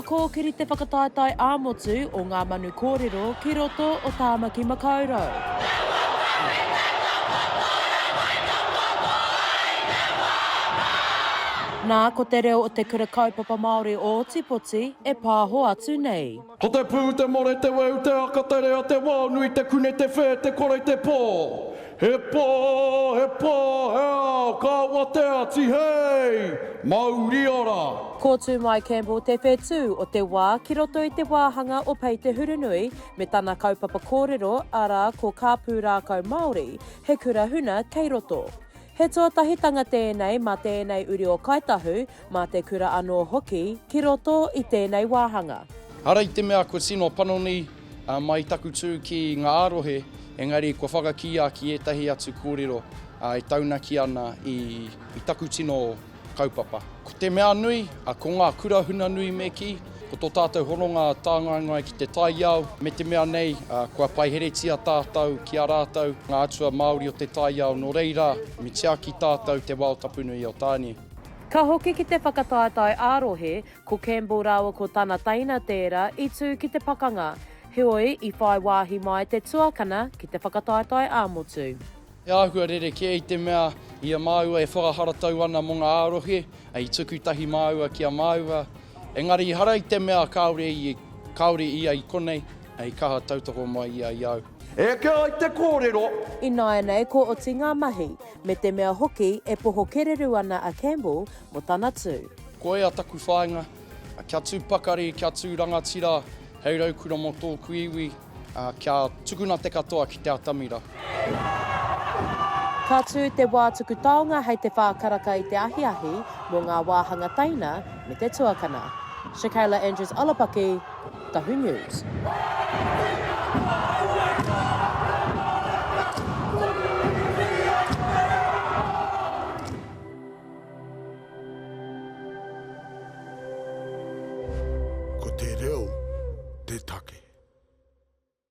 kōkiri te whakataetae ā-motu o Ngā Manu Kōrero ki roto o Tāmaki Makaurau. Nā, ko te reo o Te Kura Kaupapa Māori o Ōtepoti e pāho atu nei. Ko te pū, te more, te weu, te aka, te rea, te wao nui, te kune, te whē, te kore, te pō. He pō, he pō, he ao, ka watea, tihei! Mauri ora! Ko Tūmai Campbell te whetū o te wā ki roto i te wāhanga o Pei Te Hurunui me tana kaupapa kōrero arā ko Kā Pūrākau Māori, he kura huna kei roto. He tuatahitanga tēnei mā tēnei uri o Kāi Tahu, mā te kura anō hoki ki roto i tēnei wāhanga. Hara i te mea kua tino panoni mai taku tū ki ngā ā-rohe, engari kua whakakīia ki ētahi atu kōrero e taunaki ana i taku tino kaupapa. Ko te mea nui, ko ngā kura huna nui me kī, ko tō tātou hononga tāngaengae ki te taiao, me te mea nei, kua paiheretia tātou ki a rātou, ngā atua Māori o te taiao, nō reira, me tiaki tātou te wao tapu nui o Tāne. Ka hoki ki te whakataetae ā-rohe, Ko Campbell rāua ko tana teina tērā i tū ki te pakanga, heoi i whai wāhi mai te tuakana ki te whakataetae ā-motu. He āhua rerekē i te mea i a māua e whakaharatau ana mō ngā ā-rohe, i tuku tahi māua ki a māua, engari ehara i te mea kāore i, kāore ia i konei, i kaha tautoko mai ia i au. Eke ai te kōrero. Ināianei kua oti ngā mahi, me te mea hoki e poho kereru ana a Campbell mō tana tū. Koia taku whāinga, kia tū pakari, kia tū rangatira hei raukura mō tōku iwi, kia tukuna te katoa ki te atamira. Ka tū te wā tuku taonga hei te whā karaka i te ahiahi mō ngā wāhanga teina me te tuakana. Shakayla Andrews Alapaki, Tahu News. Ko te reo te take.